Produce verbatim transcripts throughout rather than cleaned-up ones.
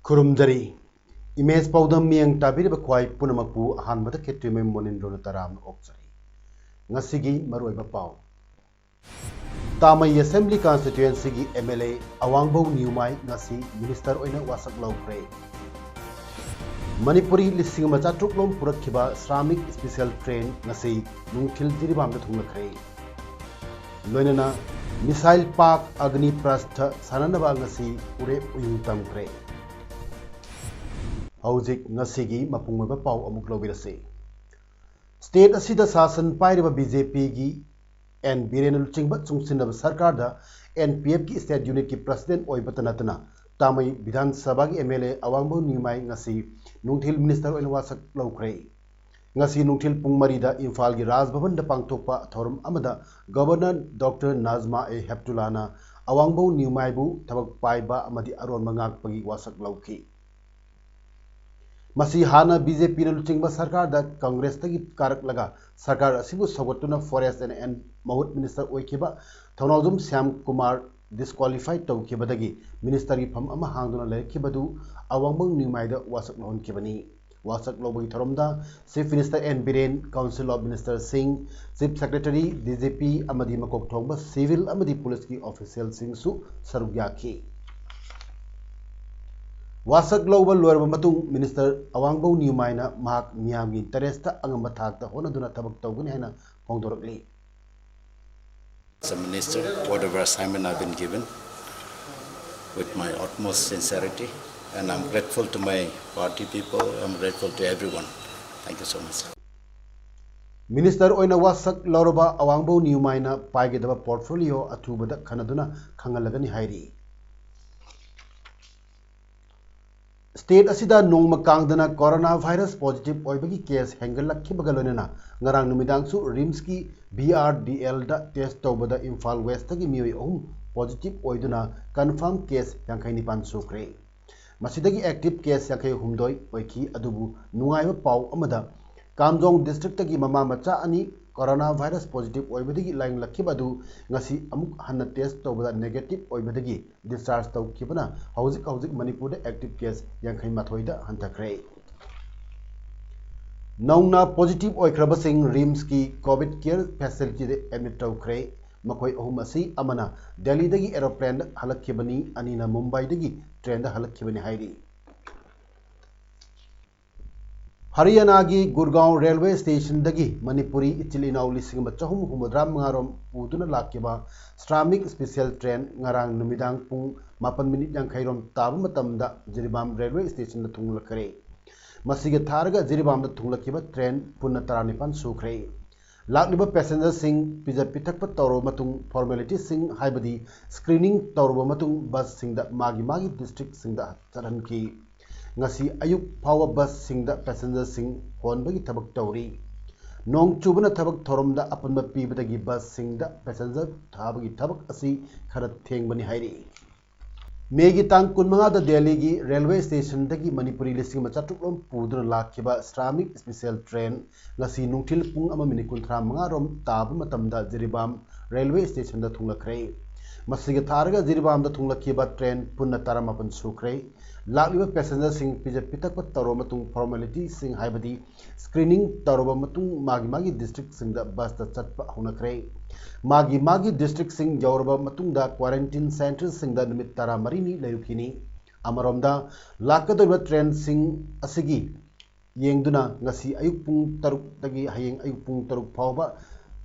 ꯈꯨꯔꯨꯝꯖꯔꯤ꯫ Image ꯄꯥꯎꯗꯝ ꯃꯤꯠꯌꯦꯡ ꯇꯥꯕꯤꯔꯤꯕ ꯈ꯭ꯋꯥꯏ ꯄꯨꯝꯅꯃꯛꯄꯨ ꯑꯍꯥꯟꯕꯗ ꯈꯦꯇ꯭ꯔꯤꯃꯌꯨꯝ ꯃꯣꯅꯤꯟꯗ꯭ꯔꯣꯅ ꯇꯔꯥꯝꯅ ꯑꯣꯛꯆꯔꯤ꯫ ꯉꯁꯤꯒꯤ ꯃꯔꯨꯑꯣꯏꯕ ꯄꯥꯎ꯫ ꯇꯥꯃꯩ ꯑꯦꯁꯦꯝꯕ꯭ꯂꯤ ꯀꯟꯁꯇꯤꯇ꯭ꯋꯦꯟꯁꯤꯒꯤ ꯑꯦꯝ ꯑꯦꯜ ꯑꯦ ꯑꯋꯥꯡꯕꯧ ꯅ꯭ꯌꯨꯃꯥꯏ ꯉꯁꯤ ꯃꯤꯅꯤꯁꯇꯔ ꯑꯣꯏꯅ ꯋꯥꯁꯛ ꯂꯧꯈ꯭ꯔꯦ꯫ ꯃꯅꯤꯄꯨꯔꯤ ꯂꯤꯁꯤꯡ ꯑꯃ ꯆꯥꯇ꯭ꯔꯨꯛ ꯂꯣꯝ ꯄꯨꯔꯛꯈꯤꯕ ꯁ꯭ꯔꯥꯃꯤꯛ ꯁ꯭ꯄꯦꯁꯤꯌꯦꯜ ꯇ꯭ꯔꯦꯟ ꯉꯁꯤ ꯅꯨꯡꯊꯤꯜ ꯖꯤꯔꯤꯕꯥꯝꯗ ꯊꯨꯡꯂꯈ꯭ꯔꯦ꯫ ꯂꯣꯏꯅꯅ ꯃꯤꯁꯥꯏꯜ ꯄꯥꯛ ꯑꯒꯅꯤ ꯄ꯭ꯔꯁꯊ ꯁꯥꯟꯅꯅꯕ ꯉꯁꯤ ꯎꯔꯦꯞ ꯎꯌꯨꯡ ꯇꯝꯈ꯭ꯔꯦ꯫ ꯍꯧꯖꯤꯛ ꯉꯁꯤꯒꯤ ꯃꯄꯨꯡ ꯑꯣꯏꯕ ꯄꯥꯎ ꯑꯃꯨꯛ ꯂꯧꯕꯤꯔꯁꯤ꯫ ꯁ꯭ꯇꯦꯠ ꯑꯁꯤꯗ ꯁꯥꯁꯟ ꯄꯥꯏꯔꯤꯕ ꯕꯤ ꯖꯦ ꯄꯤꯒꯤ ꯑꯦꯟ ꯕꯤꯔꯦꯟꯅ ꯂꯨꯆꯤꯡꯕ ꯆꯨꯡꯁꯤꯟꯅꯕ ꯁꯔꯀꯥꯔꯗ ꯑꯦꯟ ꯄꯤ ꯑꯦꯐꯀꯤ ꯁ꯭ꯇꯦꯠ ꯌꯨꯅꯤꯠꯀꯤ ꯄ꯭ꯔꯁꯤꯗꯦꯟꯠ ꯑꯣꯏꯕꯇ ꯅꯠꯇꯅ ꯇꯥꯃꯩ ꯕꯤꯙꯥꯟ ꯁꯚꯥꯒꯤ ꯑꯦꯝ ꯑꯦꯜ ꯑꯦ ꯑꯋꯥꯡꯕꯧ ꯅ꯭ꯌꯨꯃꯥꯏ ꯉꯁꯤ ꯅꯨꯡꯊꯤꯜ ꯃꯤꯅꯤꯁꯇꯔ ꯑꯣꯏꯅ ꯋꯥꯁꯛ ꯂꯧꯈ꯭ꯔꯦ꯫ ꯉꯁꯤ ꯅꯨꯡꯊꯤꯜ ꯄꯨꯡ ꯃꯔꯤꯗ ꯏꯝꯐꯥꯜꯒꯤ ꯔꯥꯖ ꯚꯕꯟꯗ ꯄꯥꯡꯊꯣꯛꯄ ꯊꯧꯔꯝ ꯑꯃꯗ ꯒꯕꯔꯅꯔ ꯗꯣꯛꯇꯔ ꯅꯥꯖꯃꯥ ꯑꯦ ꯍꯦꯞꯇꯨꯂꯥꯅ ꯑꯋꯥꯡꯕꯧ ꯅ꯭ꯌꯨꯃꯥꯏꯕꯨ ꯊꯕꯛ ꯄꯥꯏꯕ ꯑꯃꯗꯤ ꯑꯔꯣꯟꯕ ꯉꯥꯛꯄꯒꯤ ꯋꯥꯁꯛ ꯂꯧꯈꯤ꯫ ꯃꯁꯤ ꯍꯥꯟꯅ ꯕꯤ ꯖꯦ ꯄꯤꯅ ꯂꯨꯆꯤꯡꯕ ꯁꯔꯀꯥꯔꯗ ꯀꯪꯒ꯭ꯔꯦꯁꯇꯒꯤ ꯀꯥꯔꯛꯂꯒ ꯁꯔꯀꯥꯔ ꯑꯁꯤꯕꯨ ꯁꯧꯒꯠꯇꯨꯅ ꯐꯣꯔꯦꯁ ꯑꯦꯟ ꯑꯦꯟ ꯃꯍꯨꯠ ꯃꯤꯅꯤꯁꯇꯔ ꯑꯣꯏꯈꯤꯕ ꯊꯧꯅꯥꯎꯖꯝ ꯁ꯭ꯌꯥꯝ ꯀꯨꯃꯥꯔ ꯗꯤꯁꯀ꯭ꯋꯥꯂꯤꯐꯥꯏ ꯇꯧꯈꯤꯕꯗꯒꯤ ꯃꯤꯅꯤꯁꯇꯔꯒꯤ ꯐꯝ ꯑꯃ ꯍꯥꯡꯗꯨꯅ ꯂꯩꯔꯛꯈꯤꯕꯗꯨ ꯑꯋꯥꯡꯕꯧ ꯅ꯭ꯌꯨꯃꯥꯏꯗ ꯋꯥꯁꯛ ꯂꯧꯍꯟꯈꯤꯕꯅꯤ꯫ ꯋꯥꯁꯛ ꯂꯧꯕꯒꯤ ꯊꯧꯔꯝꯗ chief minister N Biren, council of ministers, chief secretary, D G P ꯑꯃꯗꯤ ꯃꯀꯣꯛ ꯊꯣꯡꯕ ꯁꯤꯚꯤꯜ ꯑꯃꯗꯤ ꯄꯨꯂꯤꯁꯀꯤ ꯑꯣꯐꯤꯁꯤꯌꯦꯜꯁꯤꯡꯁꯨ ꯁꯔꯨꯛ ꯌꯥꯈꯤ꯫ ꯋꯥꯁꯛ ꯂꯧꯕ ꯂꯣꯏꯔꯕ ꯃꯇꯨꯡ ꯃꯤꯅꯤꯁꯇꯔ ꯑꯋꯥꯡꯕꯧ ꯅ꯭ꯌꯨꯃꯥꯏꯅ ꯃꯍꯥꯛ ꯃꯤꯌꯥꯝꯒꯤ ꯏꯟꯇꯔꯦꯁꯇ ꯑꯉꯝꯕ ꯊꯥꯛꯇ ꯍꯣꯠꯅꯗꯨꯅ ꯊꯕꯛ ꯇꯧꯒꯅꯤ ꯍꯥꯏꯅ ꯐꯣꯡꯗꯣꯔꯛꯂꯤ꯫ As a minister, whatever assignment I've been given, with my utmost sincerity, and I'm grateful to my party people, I'm grateful to everyone. Thank you so much. Minister ꯑꯣꯏꯅ ꯋꯥꯁꯛ ꯂꯧꯔꯕ ꯑꯋꯥꯡꯕꯧ ꯅ꯭ꯌꯨꯃꯥꯏꯅ ꯄꯥꯏꯒꯗꯕ ꯄꯣꯔꯠꯐꯣꯂꯤꯑꯣ ꯑꯊꯨꯕꯗ ꯈꯟꯅꯗꯨꯅ ꯈꯪꯍꯜꯂꯒꯅꯤ ꯍꯥꯏꯔꯤ꯫ State ꯑꯁꯤꯗ ꯅꯣꯡꯃ ꯀꯥꯡꯗꯅ corona virus positive ꯑꯣꯏꯕꯒꯤ case ꯍꯦꯟꯒꯠꯂꯛꯈꯤꯕꯒ ꯂꯣꯏꯅꯅ ꯉꯔꯥꯡ ꯅꯨꯃꯤꯗꯥꯡꯁꯨ RIMSꯀꯤ BRDLꯗ test ꯇꯧꯕꯗ ꯏꯝꯐꯥꯜ Westꯇꯒꯤ ꯃꯤꯑꯣꯏ ꯑꯍꯨꯝ positive ꯑꯣꯏꯗꯨꯅ confirm case ꯌꯥꯡꯈꯩ ꯅꯤꯄꯥꯟ ꯁꯨꯈ꯭ꯔꯦ꯫ ꯃꯁꯤꯗꯒꯤ active case ꯌꯥꯡꯈꯩ ꯍꯨꯝꯗꯣꯏ ꯑꯣꯏꯈꯤ꯫ ꯑꯗꯨꯕꯨ ꯅꯨꯡꯉꯥꯏꯕ ꯄꯥꯎ ꯑꯃꯗ, ꯀꯥꯝꯖꯣꯡ districtꯇꯒꯤ ꯃꯃꯥ ꯃꯆꯥ ꯑꯅꯤ corona virus positive ꯑꯣꯏꯕꯗꯒꯤ ꯂꯥꯌꯦꯡꯂꯛꯈꯤꯕ ꯑꯗꯨ ꯉꯁꯤ ꯑꯃꯨꯛ ꯍꯟꯅ test ꯇꯧꯕꯗ negative ꯑꯣꯏꯕꯗꯒꯤ discharge ꯇꯧꯈꯤꯕꯅ ꯍꯧꯖꯤꯛ ꯍꯧꯖꯤꯛ ꯃꯅꯤꯄꯨꯔꯗ active case ꯌꯥꯡꯈꯩ ꯃꯥꯊꯣꯏꯗ ꯍꯟꯊꯈ꯭ꯔꯦ꯫ ꯅꯧꯅ positive ꯑꯣꯏꯈ꯭ꯔꯕꯁꯤꯡ RIMSꯀꯤ COVID care facilityꯗ admit ꯇꯧꯈ꯭ꯔꯦ꯫ ꯃꯈꯣꯏ ꯑꯍꯨꯝ ꯑꯁꯤ ꯑꯃꯅ ꯗꯦꯜꯂꯤꯗꯒꯤ aeroplaneꯗ ꯍꯜꯂꯛꯈꯤꯕꯅꯤ, ꯑꯅꯤꯅ ꯃꯨꯝꯕꯥꯏꯗꯒꯤ trainꯗ ꯍꯜꯂꯛꯈꯤꯕꯅꯤ ꯍꯥꯏꯔꯤ꯫ ꯍꯔꯤꯌꯥꯅꯥꯒꯤ ꯒꯨꯔꯒꯥꯎ railway stationꯗꯒꯤ ꯃꯅꯤꯄꯨꯔꯤ ꯏꯆꯤꯜ ꯏꯅꯥꯎ ꯂꯤꯁꯤꯡ ꯑꯃ ꯆꯍꯨꯝ ꯍꯨꯝꯐꯨꯇꯔꯥ ꯃꯉꯥ ꯔꯣꯝ ꯄꯨꯗꯨꯅ ꯂꯥꯛꯈꯤꯕ Shramik special train ꯉꯔꯥꯡ ꯅꯨꯃꯤꯗꯥꯡ ꯄꯨꯡ ꯃꯥꯄꯟ ꯃꯤꯅꯤꯠ ꯌꯥꯡꯈꯩ ꯔꯣꯝ ꯇꯥꯕ ꯃꯇꯝꯗ ꯖꯤꯔꯤꯕꯥꯝ railway stationꯗ ꯊꯨꯡꯂꯈ꯭ꯔꯦ꯫ ꯃꯁꯤꯒ ꯊꯥꯔꯒ ꯖꯤꯔꯤꯕꯥꯝꯗ ꯊꯨꯡꯂꯛꯈꯤꯕ train ꯄꯨꯟꯅ ꯇꯔꯥꯅꯤꯄꯥꯟ ꯁꯨꯈ꯭ꯔꯦ꯫ ꯂꯥꯛꯂꯤꯕ passengerꯁꯤꯡ ꯄꯤꯖ ꯄꯤꯊꯛꯄ ꯇꯧꯔꯕ ꯃꯇꯨꯡ, formalityꯁꯤꯡ ꯍꯥꯏꯕꯗꯤ screening ꯇꯧꯔꯕ ꯃꯇꯨꯡ busꯁꯤꯡꯗ ꯃꯥꯒꯤ ꯃꯥꯒꯤ districtꯁꯤꯡꯗ ꯆꯠꯍꯟꯈꯤ꯫ ꯉꯁꯤ ꯑꯌꯨꯛ ꯐꯥꯎꯕ busꯁꯤꯡꯗ passengerꯁꯤꯡ ꯍꯣꯟꯕꯒꯤ ꯊꯕꯛ ꯇꯧꯔꯤ꯫ ꯅꯣꯡ ꯆꯨꯕꯅ ꯊꯕꯛ ꯊꯧꯔꯝꯗ ꯑꯄꯟꯕ ꯄꯤꯕꯗꯒꯤ busꯁꯤꯡꯗ passenger ꯊꯥꯕꯒꯤ ꯊꯕꯛ ꯑꯁꯤ ꯈꯔ ꯊꯦꯡꯕꯅꯤ ꯍꯥꯏꯔꯤ꯫ ꯃꯦꯒꯤ ꯇꯥꯡ ꯀꯨꯟꯃꯉꯥꯗ ꯗꯦꯜꯂꯤꯒꯤ railway stationꯗꯒꯤ ꯃꯅꯤꯄꯨꯔꯤ ꯂꯤꯁꯤꯡ ꯑꯃ ꯆꯥꯇ꯭ꯔꯨꯛ ꯔꯣꯝ ꯄꯨꯗꯨꯅ ꯂꯥꯛꯈꯤꯕ Shramik special train ꯉꯁꯤ ꯅꯨꯡꯊꯤꯜ ꯄꯨꯡ ꯑꯃ ꯃꯤꯅꯤꯠ ꯀꯨꯟꯊ꯭ꯔꯥ ꯃꯉꯥ ꯔꯣꯝ ꯇꯥꯕ ꯃꯇꯝꯗ ꯖꯤꯔꯤꯕꯥꯝ railway stationꯗ ꯊꯨꯡꯂꯈ꯭ꯔꯦ꯫ ꯃꯁꯤꯒ ꯊꯥꯔꯒ ꯖꯤꯔꯤꯕꯥꯝꯗ ꯊꯨꯡꯂꯛꯈꯤꯕ train ꯄꯨꯟꯅ ꯇꯔꯥꯃꯥꯄꯟ ꯁꯨꯈ꯭ꯔꯦ꯫ ꯂꯥꯛꯂꯤꯕ passengerꯁꯤꯡ ꯄꯤꯖ ꯄꯤꯊꯛꯄ ꯇꯧꯔꯕ ꯃꯇꯨꯡ, formalityꯁꯤꯡ ꯍꯥꯏꯕꯗꯤ screening ꯇꯧꯔꯕ ꯃꯇꯨꯡ ꯃꯥꯒꯤ ꯃꯥꯒꯤ districtꯁꯤꯡꯗ busꯇ ꯆꯠꯄ ꯍꯧꯅꯈ꯭ꯔꯦ꯫ ꯃꯥꯒꯤ ꯃꯥꯒꯤ districtꯁꯤꯡ ꯌꯧꯔꯕ ꯃꯇꯨꯡꯗ quarantine centreꯁꯤꯡꯗ ꯅꯨꯃꯤꯠ ꯇꯔꯥꯃꯔꯤꯅꯤ ꯂꯩꯔꯨꯈꯤꯅꯤ꯫ ꯑꯃꯔꯣꯝꯗ, ꯂꯥꯛꯀꯗꯧꯔꯤꯕ trainꯁꯤꯡ ꯑꯁꯤꯒꯤ ꯌꯦꯡꯗꯨꯅ ꯉꯁꯤ ꯑꯌꯨꯛ ꯄꯨꯡ ꯇꯔꯨꯛꯇꯒꯤ ꯍꯌꯦꯡ ꯑꯌꯨꯛ ꯄꯨꯡ ꯇꯔꯨꯛ ꯐꯥꯎꯕ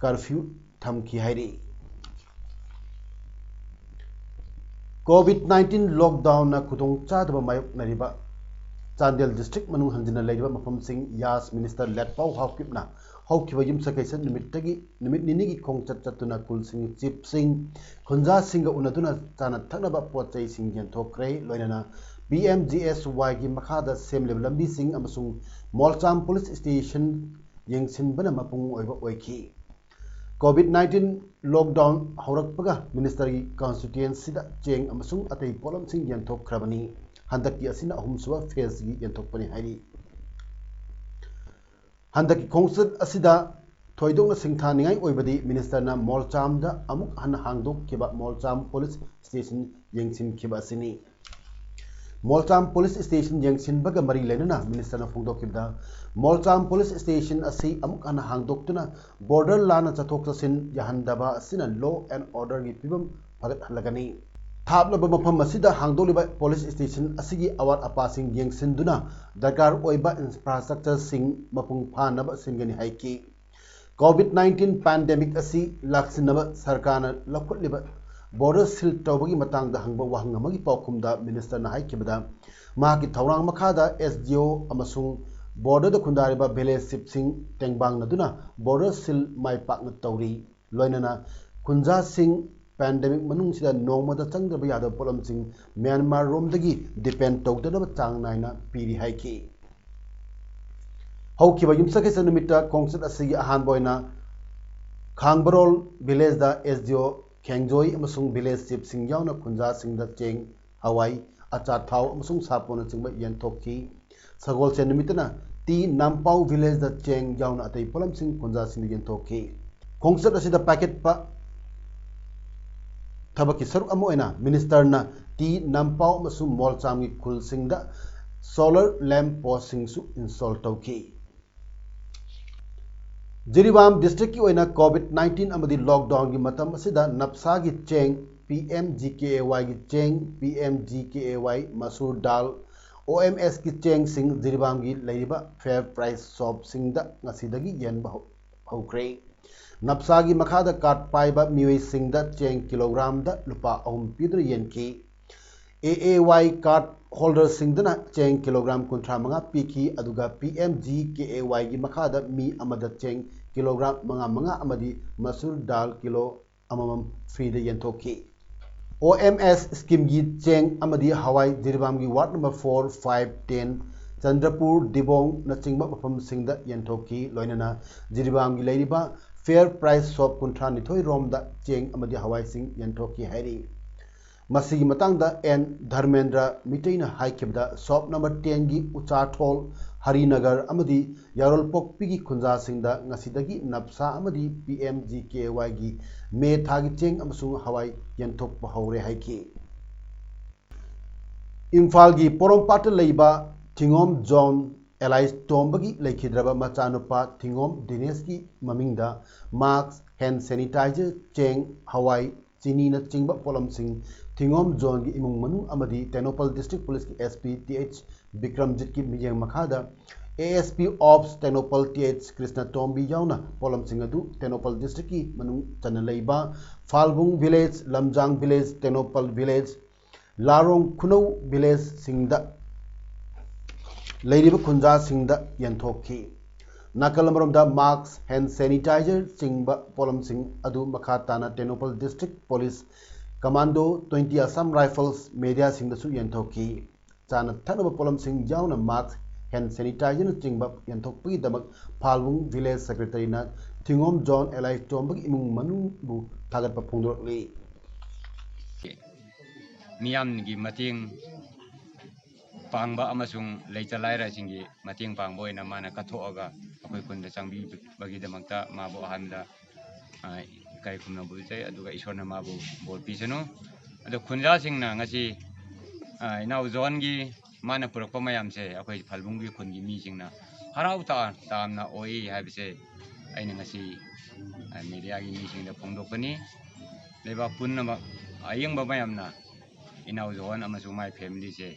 curfew ꯊꯝꯈꯤ ꯍꯥꯏꯔꯤ꯫ COVID nineteen lockdownꯅ ꯈꯨꯗꯣꯡ ꯆꯥꯗꯕ ꯃꯥꯌꯣꯛꯅꯔꯤꯕ ꯆꯥꯟꯗꯦꯜ district ꯃꯅꯨꯡ ꯍꯟꯖꯤꯟꯅ ꯂꯩꯔꯤꯕ ꯃꯐꯝꯁꯤꯡ ꯌꯥꯁ minister ꯂꯦꯠꯄꯥꯎ ꯍꯥꯎꯀꯤꯞꯅ ꯍꯧꯈꯤꯕ ꯌꯨꯝꯁꯀꯩꯁ ꯅꯨꯃꯤꯠꯇꯒꯤ, ꯅꯨꯃꯤꯠ ꯅꯤꯅꯤꯒꯤ ꯈꯣꯡꯆꯠ ꯆꯠꯇꯨꯅ ꯈꯨꯜꯁꯤꯡꯒꯤ chiefꯁꯤꯡ, ꯈꯨꯟꯖꯥꯁꯤꯡꯒ ꯎꯅꯗꯨꯅ ꯆꯥꯅ ꯊꯛꯅꯕ ꯄꯣꯠ ꯆꯩꯁꯤꯡ ꯌꯦꯟꯊꯣꯛꯈ꯭ꯔꯦ꯫ ꯂꯣꯏꯅꯅ ꯄꯤ ꯑꯦꯝ ꯖꯤ ꯑꯦꯁ ꯋꯥꯏꯒꯤ ꯃꯈꯥꯗ ꯁꯦꯝꯂꯤꯕ ꯂꯝꯕꯤꯁꯤꯡ ꯑꯃꯁꯨꯡ ꯃꯣꯜꯆꯥꯝ ꯄꯨꯂꯤꯁ ꯁ꯭ꯇꯦꯁꯟ ꯌꯦꯡꯁꯤꯟꯕꯅ ꯃꯄꯨꯡ ꯑꯣꯏꯕ ꯑꯣꯏꯈꯤ꯫ ꯀꯣꯚꯤꯗ ꯅꯥꯏꯟꯇꯤꯟ ꯂꯣꯛꯗꯥꯎꯟ ꯍꯧꯔꯛꯄꯒ ꯃꯤꯅꯤꯁꯇꯔꯒꯤ ꯀꯟꯁꯇꯤꯇ꯭ꯋꯦꯟꯁꯤꯗ ꯆꯦꯡ ꯑꯃꯁꯨꯡ ꯑꯇꯩ ꯄꯣꯠꯂꯝꯁꯤꯡ ꯌꯦꯟꯊꯣꯛꯈ꯭ꯔꯕꯅꯤ꯫ ꯍꯟꯗꯛꯀꯤ ꯑꯁꯤꯅ ꯑꯍꯨꯝꯁꯨꯕ ꯐꯦꯖꯀꯤ ꯌꯦꯟꯊꯣꯛꯄꯅꯤ ꯍꯥꯏꯔꯤ꯫ ꯍꯟꯗꯛꯀꯤ ꯈꯣꯡꯆꯠ ꯑꯁꯤꯗ ꯊꯣꯏꯗꯣꯛꯅ ꯁꯤꯡꯊꯥꯅꯤꯡꯉꯥꯏ ꯑꯣꯏꯕꯗꯤ ꯃꯤꯅꯤꯁꯇꯔꯅ ꯃꯣꯜꯆꯥꯝꯗ ꯑꯃꯨꯛ ꯍꯟꯅ ꯍꯥꯡꯗꯣꯛꯈꯤꯕ ꯃꯣꯜꯆꯥꯝ ꯄꯨꯂꯤꯁ ꯁ꯭ꯇꯦꯁꯟ ꯌꯦꯡꯁꯤꯟꯈꯤꯕ ꯑꯁꯤꯅꯤ꯫ ꯃꯣꯜꯆꯥꯝ ꯄꯨꯂꯤꯁ ꯁ꯭ꯇꯦꯁꯟ ꯌꯦꯡꯁꯤꯟꯕꯒ ꯃꯔꯤ ꯂꯩꯅꯅ ꯃꯤꯅꯤꯁꯇꯔꯅ ꯐꯣꯡꯗꯣꯛꯈꯤꯕꯗ, ꯃꯣꯜꯆꯥꯝ ꯄꯨꯂꯤꯁ ꯁ꯭ꯇꯦꯁꯟ ꯑꯁꯤ ꯑꯃꯨꯛ ꯍꯟꯅ ꯍꯥꯡꯗꯣꯛꯇꯨꯅ ꯕꯣꯔꯗꯔ ꯂꯥꯟꯅ ꯆꯠꯊꯣꯛ ꯆꯠꯁꯤꯟ ꯌꯥꯍꯟꯗꯕ ꯑꯁꯤꯅ law and orderꯒꯤ ꯐꯤꯕꯝ ꯐꯒꯠꯍꯜꯂꯒꯅꯤ꯫ ꯊꯥꯞꯂꯕ ꯃꯐꯝ ꯑꯁꯤꯗ ꯍꯥꯡꯗꯣꯛꯂꯤꯕ ꯄꯨꯂꯤꯁ ꯁ꯭ꯇꯦꯁꯟ ꯑꯁꯤꯒꯤ ꯑꯋꯥꯠ ꯑꯄꯥꯁꯤꯡ ꯌꯦꯡꯁꯤꯟꯗꯨꯅ ꯗꯔꯀꯥꯔ ꯑꯣꯏꯕ ꯏꯟꯐ꯭ꯔꯥꯁ꯭ꯇ꯭ꯔꯛꯆꯔꯁꯤꯡ ꯃꯄꯨꯡ ꯐꯥꯅꯕ ꯁꯤꯟꯒꯅꯤ ꯍꯥꯏꯈꯤ꯫ ꯀꯣꯚꯤꯗ ꯅꯥꯏꯟꯇꯤꯟ ꯄꯦꯟꯗꯦꯃꯤꯛ ꯑꯁꯤ ꯂꯥꯛꯁꯤꯟꯅꯕ ꯁꯔꯀꯥꯔꯅ ꯂꯧꯈꯠꯂꯤꯕ ꯕꯣꯔꯗꯔ ꯁꯤꯜ ꯇꯧꯕꯒꯤ ꯃꯇꯥꯡꯗ ꯍꯪꯕ ꯋꯥꯍꯪ ꯑꯃꯒꯤ ꯄꯥꯎꯈꯨꯝꯗ ꯃꯤꯅꯤꯁꯇꯔꯅ ꯍꯥꯏꯈꯤꯕꯗ, ꯃꯍꯥꯛꯀꯤ ꯊꯧꯔꯥꯡ ꯃꯈꯥꯗ ꯑꯦꯁ ꯗꯤ ꯑꯣ ꯑꯃꯁꯨꯡ ꯕꯣꯔꯗꯔꯗ ꯈꯨꯟꯗꯥꯔꯤꯕ ꯚꯤꯂꯦꯖ ꯆꯤꯐꯁꯤꯡ ꯇꯦꯡꯕꯥꯡꯅꯗꯨꯅ ꯕꯣꯔꯗꯔ ꯁꯤꯜ ꯃꯥꯏ ꯄꯥꯛꯅ ꯇꯧꯔꯤ꯫ ꯂꯣꯏꯅꯅ ꯈꯨꯟꯖꯥꯁꯤꯡ ꯄꯦꯟꯗꯦꯃꯤꯛ ꯃꯅꯨꯡꯁꯤꯗ ꯅꯣꯡꯃꯗ ꯆꯪꯗ꯭ꯔꯕ ꯌꯥꯗꯕ ꯄꯣꯠꯂꯝꯁꯤꯡ ꯃ꯭ꯌꯥꯟꯃꯥꯔ ꯔꯣꯝꯗꯒꯤ ꯗꯤꯄꯦꯟ ꯇꯧꯗꯅꯕ ꯆꯥꯡ ꯅꯥꯏꯅ ꯄꯤꯔꯤ ꯍꯥꯏꯈꯤ꯫ ꯍꯧꯈꯤꯕ ꯌꯨꯝꯁꯀꯩꯁ ꯅꯨꯃꯤꯠꯇ ꯈꯣꯡꯆꯠ ꯑꯁꯤꯒꯤ ꯑꯍꯥꯟꯕ ꯑꯣꯏꯅ ꯈꯥꯡꯕꯔꯣꯜ ꯚꯤꯂꯦꯖꯗ ꯑꯦꯁ ꯗꯤ ꯑꯣ ꯈꯦꯡꯖꯣꯏ ꯑꯃꯁꯨꯡ ꯚꯤꯂꯦꯖ ꯆꯤꯐꯁꯤꯡ ꯌꯥꯎꯅ ꯈꯨꯟꯖꯥꯁꯤꯡꯗ ꯆꯦꯡ, ꯍꯋꯥꯏ, ꯑꯆꯥꯊꯥꯎ ꯑꯃꯁꯨꯡ ꯁꯥꯄꯣꯟꯅꯆꯤꯡꯕ ꯌꯦꯟꯊꯣꯛꯈꯤ꯫ ꯁꯒꯣꯜꯁꯦꯟ ꯅꯨꯃꯤꯠꯇꯅ ꯇꯤ ꯅꯥꯝꯄꯥꯎ ꯚꯤꯂꯦꯖꯗ ꯆꯦꯡ ꯌꯥꯎꯅ ꯑꯇꯩ ꯄꯣꯠꯂꯝꯁꯤꯡ ꯈꯨꯟꯖꯥꯁꯤꯡꯗ ꯌꯦꯟꯊꯣꯛꯈꯤ꯫ ꯈꯣꯡꯆꯠ ꯑꯁꯤꯗ ꯄꯥꯏꯈꯠꯄ ꯊꯕꯛꯀꯤ ꯁꯔꯨꯛ ꯑꯃ ꯑꯣꯏꯅ ꯃꯤꯅꯤꯁꯇꯔꯅ ꯇꯤ ꯅꯥꯝꯄꯥꯎ ꯑꯃꯁꯨꯡ ꯃꯣꯜꯆꯥꯝꯒꯤ ꯈꯨꯜꯁꯤꯡꯗ solar lamp postꯁꯤꯡꯁꯨ install ꯇꯧꯈꯤ꯫ ꯖꯤꯔꯤꯕꯥꯝ ꯗꯤꯁꯇ꯭ꯔꯤꯛꯀꯤ ꯑꯣꯏꯅ ꯀꯣꯚꯤꯗ ꯅꯥꯏꯟꯇꯤꯟ ꯑꯃꯗꯤ ꯂꯣꯛꯗꯥꯎꯟꯒꯤ ꯃꯇꯝ ꯑꯁꯤꯗ ꯅꯞꯁꯥꯒꯤ ꯆꯦꯡ, P M G K A ꯋꯥꯏꯒꯤ ꯆꯦꯡ, P M G K A ꯋꯥꯏ ꯃꯁꯨꯔ ꯗꯥꯜ, ꯑꯣ ꯑꯦꯝ ꯑꯦꯁꯀꯤ ꯆꯦꯡꯁꯤꯡ ꯖꯤꯔꯤꯕꯥꯝꯒꯤ ꯂꯩꯔꯤꯕ fair price shopꯁꯤꯡꯗ ꯉꯁꯤꯗꯒꯤ ꯌꯦꯟꯕ ꯍꯧ-, ꯍꯧꯈ꯭ꯔꯦ꯫ ꯅꯞꯁꯥꯒꯤ ꯃꯈꯥꯗ ꯀꯥꯔꯗ ꯄꯥꯏꯕ ꯃꯤꯑꯣꯏꯁꯤꯡꯗ ꯆꯦꯡ ꯀꯤꯂꯣꯒ꯭ꯔꯥꯝꯗ ꯂꯨꯄꯥ ꯑꯍꯨꯝ ꯄꯤꯗꯨꯅ ꯌꯦꯟꯈꯤ꯫ ꯑꯦ ꯑꯦ ꯋꯥꯏ ꯀꯥꯔꯗ ꯍꯣꯜꯗꯔꯁꯤꯡꯗꯅ ꯆꯦꯡ ꯀꯤꯂꯣꯒ꯭ꯔꯥꯝ ꯀꯨꯟꯊ꯭ꯔꯥ ꯃꯉꯥ ꯄꯤꯈꯤ, ꯑꯗꯨꯒ P M G K A ꯋꯥꯏꯒꯤ ꯃꯈꯥꯗ ꯃꯤ ꯑꯃꯗ ꯆꯦꯡ ꯀꯤꯂꯣꯒ꯭ꯔꯥꯝ ꯃꯉꯥ ꯃꯉꯥ ꯑꯃꯗꯤ ꯃꯁꯨꯔ ꯗꯥꯜ ꯀꯤꯂꯣ ꯑꯃꯃꯝ ꯐ꯭ꯔꯤꯗ ꯌꯦꯟꯊꯣꯛꯈꯤ꯫ ꯑꯣ ꯑꯦꯝ ꯑꯦꯁ ꯁ꯭ꯀꯤꯝꯒꯤ ꯆꯦꯡ ꯑꯃꯗꯤ ꯍꯋꯥꯏ ꯖꯤꯔꯤꯕꯥꯝꯒꯤ ward number four, five, ten, Chandrapur, ꯗꯤꯕꯣꯡꯅꯆꯤꯡꯕ ꯃꯐꯝꯁꯤꯡꯗ ꯌꯦꯟꯊꯣꯛꯈꯤ꯫ ꯂꯣꯏꯅꯅ ꯖꯤꯔꯤꯕꯥꯝꯒꯤ ꯂꯩꯔꯤꯕ ꯐꯤꯌꯔ ꯄ꯭ꯔꯥꯏꯁ ꯁꯣꯞ ꯀꯨꯟꯊ꯭ꯔꯥ ꯅꯤꯊꯣꯏ ꯔꯣꯝꯗ ꯆꯦꯡ ꯑꯃꯗꯤ ꯍꯋꯥꯏꯁꯤꯡ ꯌꯦꯟꯊꯣꯛꯈꯤ ꯍꯥꯏꯔꯤ꯫ ꯃꯁꯤꯒꯤ ꯃꯇꯥꯡꯗ ꯑꯦꯟ ꯙꯔꯃꯦꯟꯗ꯭ꯔ ꯃꯤꯇꯩꯅ ꯍꯥꯏꯈꯤꯕꯗ, ꯁꯣꯞ ꯅꯝꯕꯔ ꯇꯦꯟꯒꯤ ꯎꯆꯥꯊꯣꯜ, ꯍꯔꯤꯅꯒꯔ ꯑꯃꯗꯤ ꯌꯥꯔꯣꯜꯄꯣꯛꯄꯤꯒꯤ ꯈꯨꯟꯖꯥꯁꯤꯡꯗ ꯉꯁꯤꯗꯒꯤ ꯅꯞꯁꯥ ꯑꯃꯗꯤ ꯄꯤ ꯑꯦꯝ ꯖꯤ ꯀꯦ ꯋꯥꯏꯒꯤ ꯃꯦ ꯊꯥꯒꯤ ꯆꯦꯡ ꯑꯃꯁꯨꯡ ꯍꯋꯥꯏ ꯌꯦꯟꯊꯣꯛꯄ ꯍꯧꯔꯦ ꯍꯥꯏꯈꯤ꯫ ꯏꯝꯐꯥꯜꯒꯤ ꯄꯣꯔꯣꯝꯄꯥꯠꯇ ꯂꯩꯕ ꯊꯤꯉꯣꯝ ꯖꯣꯟ ꯑꯦꯂꯥꯏꯁ ꯇꯣꯝꯕꯒꯤ ꯂꯩꯈꯤꯗ꯭ꯔꯕ ꯃꯆꯥꯅꯨꯄꯥ ꯊꯤꯉꯣꯝ ꯗꯤꯅꯦꯁꯀꯤ ꯃꯃꯤꯡꯗ ꯃꯥꯛꯁ, ꯍꯦꯟ ꯁꯦꯅꯤꯇꯥꯏꯖꯔ, ꯆꯦꯡ, ꯍꯋꯥꯏ, ꯆꯤꯅꯤꯅꯆꯤꯡꯕ ꯄꯣꯠꯂꯝꯁꯤꯡ ꯊꯤꯉꯣꯝ ꯖꯣꯟꯒꯤ ꯏꯃꯨꯡ ꯃꯅꯨꯡ ꯑꯃꯗꯤ ꯇꯦꯡꯅꯧꯄꯜ ꯗꯤꯁꯇ꯭ꯔꯤꯛ ꯄꯨꯂꯤꯁꯀꯤ ꯑꯦꯁ ꯄꯤ ꯇꯤ ꯑꯩꯆ ꯕꯤꯀ꯭ꯔꯝꯖꯤꯠꯀꯤ ꯃꯤꯠꯌꯦꯡ ꯃꯈꯥꯗ A S P ops Tengnoupal T H Krishna Tombi ꯌꯥꯎꯅ ꯄꯣꯠꯂꯝꯁꯤꯡ ꯑꯗꯨ ꯇꯦꯡꯅꯧꯄꯜ ꯗꯤꯁꯇ꯭ꯔꯤꯛꯀꯤ ꯃꯅꯨꯡ ꯆꯟꯅ ꯂꯩꯕ Phalbung village, Lamjang village, Tengnoupal village, Larong Khunou ꯚꯤꯂꯦꯖꯁꯤꯡꯗ ꯂꯩꯔꯤꯕ ꯈꯨꯟꯖꯥꯁꯤꯡꯗ ꯌꯦꯟꯊꯣꯛꯈꯤ꯫ ꯅꯥꯀꯜ ꯑꯃꯔꯣꯝꯗ ꯃꯥꯛꯁ, ꯍꯦꯟ ꯁꯦꯅꯤꯇꯥꯏꯖꯔ ꯆꯤꯡꯕ ꯄꯣꯠꯂꯝꯁꯤꯡ ꯑꯗꯨ ꯃꯈꯥ ꯇꯥꯅ Tengnoupal district police commando, twenty Assam rifles, ꯃꯦꯗꯤꯌꯥꯁꯤꯡꯗꯁꯨ ꯌꯦꯟꯊꯣꯛꯈꯤ꯫ ꯆꯥꯅ ꯊꯛꯅꯕ ꯄꯣꯠꯂꯝꯁꯤꯡ ꯌꯥꯎꯅ ꯃꯥꯛꯁ, ꯍꯦꯟ ꯁꯦꯅꯤꯇꯥꯏꯖꯔꯅꯆꯤꯡꯕ ꯌꯦꯟꯊꯣꯛꯄꯒꯤꯗꯃꯛ ꯐꯥꯜꯕꯨꯡ ꯚꯤꯂꯦꯖ ꯁꯦꯀ꯭ꯔꯦꯇꯔꯤꯅ ꯊꯤꯉꯣꯝ ꯖꯣꯟ ꯑꯦꯂꯥꯏꯁ ꯇꯣꯝꯕꯒꯤ ꯏꯃꯨꯡ ꯃꯅꯨꯡꯕꯨ ꯊꯥꯒꯠꯄ ꯐꯣꯡꯗꯣꯔꯛꯂꯤ꯫ ꯃꯤꯌꯥꯝꯒꯤ ꯃꯇꯦꯡ ꯄꯥꯡꯕ ꯑꯃꯁꯨꯡ ꯂꯩꯇ ꯂꯥꯏꯔꯁꯤꯡꯒꯤ ꯃꯇꯦꯡ ꯄꯥꯡꯕ ꯑꯣꯏꯅ ꯃꯥꯅ ꯀꯠꯊꯣꯛꯑꯒ ꯑꯩꯈꯣꯏ ꯈꯨꯟꯗ ꯆꯪꯕꯤꯕꯒꯤꯗꯃꯛꯇ ꯃꯥꯕꯨ ꯑꯍꯥꯟꯕꯗ, ꯑ, ꯏꯀꯥꯏ ꯈꯨꯝꯅꯕ ꯎꯠꯆꯩ, ꯑꯗꯨꯒ ꯏꯁꯣꯔꯅ ꯃꯥꯕꯨ ꯕꯣꯔ ꯄꯤꯁꯅꯨ꯫ ꯑꯗꯣ ꯈꯨꯟꯖꯥꯁꯤꯡꯅ ꯉꯁꯤ, ꯑ, ꯏꯅꯥꯎ ꯖꯣꯟꯒꯤ ꯃꯥꯅ ꯄꯨꯔꯛꯄ ꯃꯌꯥꯝꯁꯦ ꯑꯩꯈꯣꯏ ꯐꯜꯕꯨꯡꯒꯤ ꯈꯨꯟꯒꯤ ꯃꯤꯁꯤꯡꯅ ꯍꯔꯥꯎ ꯇꯥ-, ꯇꯥꯝꯅ ꯑꯣꯏ ꯍꯥꯏꯕꯁꯦ ꯑꯩꯅ ꯉꯁꯤ, ꯑ, ꯃꯦꯗꯤꯌꯥꯒꯤ ꯃꯤꯁꯤꯡꯗ ꯐꯣꯡꯗꯣꯛꯄꯅꯤ꯫ ꯂꯩꯕꯥꯛ ꯄꯨꯝꯅꯃꯛ ꯑꯌꯦꯡꯕ ꯃꯌꯥꯝꯅ ꯏꯅꯥꯎ ꯖꯣꯟ ꯑꯃꯁꯨꯡ ꯃꯥꯏ ꯐꯦꯃꯤꯂꯤꯁꯦ,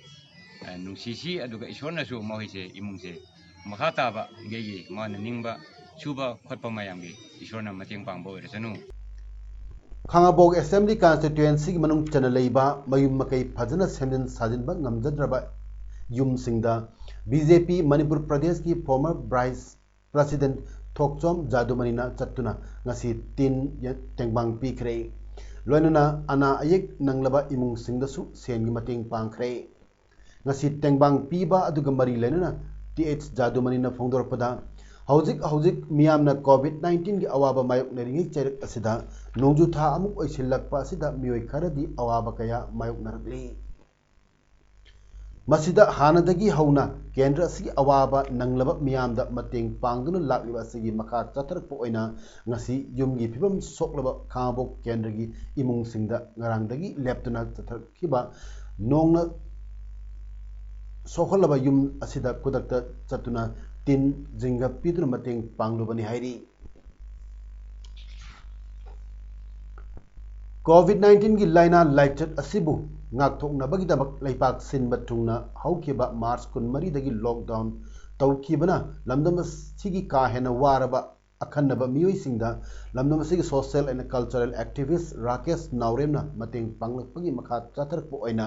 ꯑ, ꯅꯨꯡꯁꯤꯁꯤ, ꯑꯗꯨꯒ ꯏꯁꯣꯔꯅꯁꯨ ꯃꯈꯣꯏꯁꯦ, ꯏꯃꯨꯡꯁꯦ ꯃꯈꯥ ꯇꯥꯕ ꯒꯩꯒꯤ ꯃꯥꯅ ꯅꯤꯡꯕ ꯁꯨꯕ ꯈꯣꯠꯄ ꯃꯌꯥꯝꯒꯤ ꯏꯁꯣꯔꯅ ꯃꯇꯦꯡ ꯄꯥꯡꯕ ꯑꯣꯏꯔꯁꯅꯨ꯫ ꯈꯥꯉꯕꯣꯛ ꯑꯦꯁꯦꯝꯕ꯭ꯂꯤ ꯀꯟꯁꯇꯤꯇ꯭ꯋꯦꯟꯁꯤꯒꯤ ꯃꯅꯨꯡ ꯆꯟꯅ ꯂꯩꯕ ꯃꯌꯨꯝ ꯃꯀꯩ ꯐꯖꯅ ꯁꯦꯝꯖꯤꯟ ꯁꯥꯖꯤꯟꯕ ꯉꯝꯖꯗ꯭ꯔꯕ ꯌꯨꯝꯁꯤꯡꯗ ꯕꯤ ꯖꯦ ꯄꯤ ꯃꯅꯤꯄꯨꯔ ꯄ꯭ꯔꯗꯦꯁꯀꯤ ꯐꯣꯔꯃꯔ ꯚꯥꯏꯁ ꯄ꯭ꯔꯁꯤꯗꯦꯟꯠ ꯊꯣꯛꯆꯣꯝ ꯖꯥꯗꯨꯃꯅꯤꯅ ꯆꯠꯇꯨꯅ ꯉꯁꯤ ꯇꯤꯟ ꯌ-, ꯇꯦꯡꯕꯥꯡ ꯄꯤꯈ꯭ꯔꯦ꯫ ꯂꯣꯏꯅꯅ ꯑꯅꯥ ꯑꯌꯦꯛ ꯅꯪꯂꯕ ꯏꯃꯨꯡꯁꯤꯡꯗꯁꯨ ꯁꯦꯟꯒꯤ ꯃꯇꯦꯡ ꯄꯥꯡꯈ꯭ꯔꯦ꯫ ꯉꯁꯤ ꯇꯦꯡꯕꯥꯡ ꯄꯤꯕ ꯑꯗꯨꯒ ꯃꯔꯤ ꯂꯩꯅꯅ ꯇꯤ ꯑꯩꯆ ꯖꯥꯗꯨꯃꯅꯤꯅ ꯐꯣꯡꯗꯣꯔꯛꯄꯗ, ꯍꯧꯖꯤꯛ ꯍꯧꯖꯤꯛ ꯃꯤꯌꯥꯝꯅ ꯀꯣꯚꯤꯗ ꯅꯥꯏꯟꯇꯤꯟꯒꯤ ꯑꯋꯥꯕ ꯃꯥꯌꯣꯛꯅꯔꯤꯉꯩ ꯆꯩꯔꯛ ꯑꯁꯤꯗ ꯅꯣꯡꯖꯨ ꯊꯥ ꯑꯃꯨꯛ ꯑꯣꯏꯁꯤꯜꯂꯛꯄ ꯑꯁꯤꯗ ꯃꯤꯑꯣꯏ ꯈꯔꯗꯤ ꯑꯋꯥꯕ ꯀꯌꯥ ꯃꯥꯌꯣꯛꯅꯔꯛꯂꯤ꯫ ꯃꯁꯤꯗ ꯍꯥꯟꯅꯗꯒꯤ ꯍꯧꯅ ꯀꯦꯟꯗ꯭ꯔ ꯑꯁꯤꯒꯤ ꯑꯋꯥꯕ ꯅꯪꯂꯕ ꯃꯤꯌꯥꯝꯗ ꯃꯇꯦꯡ ꯄꯥꯡꯗꯨꯅ ꯂꯥꯛꯂꯤꯕ ꯑꯁꯤꯒꯤ ꯃꯈꯥ ꯆꯠꯊꯔꯛꯄ ꯑꯣꯏꯅ ꯉꯁꯤ ꯌꯨꯝꯒꯤ ꯐꯤꯕꯝ ꯁꯣꯛꯂꯕ ꯈꯥꯉꯕꯣꯛ ꯀꯦꯟꯗ꯭ꯔꯒꯤ ꯏꯃꯨꯡꯁꯤꯡꯗ ꯉꯔꯥꯡꯗꯒꯤ ꯂꯦꯞꯇꯅ ꯆꯠꯊꯔꯛꯈꯤꯕ ꯅꯣꯡꯅ ꯁꯣꯛꯍꯜꯂꯕ ꯌꯨꯝ ꯑꯁꯤꯗ ꯈꯨꯗꯛꯇ ꯆꯠꯇꯨꯅ ꯇꯤꯟ ꯖꯤꯡꯒ ꯄꯤꯗꯨꯅ ꯃꯇꯦꯡ ꯄꯥꯡꯂꯨꯕꯅꯤ ꯍꯥꯏꯔꯤ꯫ ꯀꯣꯚꯤꯗ ꯅꯥꯏꯟꯇꯤꯟꯒꯤ ꯂꯥꯏꯅꯥ ꯂꯥꯏꯆꯠ ꯑꯁꯤꯕꯨ ꯉꯥꯛꯊꯣꯛꯅꯕꯒꯤꯗꯃꯛ ꯂꯩꯄꯥꯛ ꯁꯤꯟꯕ ꯊꯨꯡꯅ ꯍꯧꯈꯤꯕ ꯃꯥꯔꯆ ꯀꯨꯟꯃꯔꯤꯗꯒꯤ ꯂꯣꯛꯗꯥꯎꯟ ꯇꯧꯈꯤꯕꯅ ꯂꯝꯗꯝ ꯑꯁꯤꯒꯤ ꯀꯥ ꯍꯦꯟꯅ ꯋꯥꯔꯕ ꯑꯈꯟꯅꯕ ꯃꯤꯑꯣꯏꯁꯤꯡꯗ ꯂꯝꯗꯝ ꯑꯁꯤꯒꯤ social and cultural activist Rakesh ꯅꯥꯎꯔꯦꯝꯅ ꯃꯇꯦꯡ ꯄꯥꯡꯂꯛꯄꯒꯤ ꯃꯈꯥ ꯆꯠꯊꯔꯛꯄ ꯑꯣꯏꯅ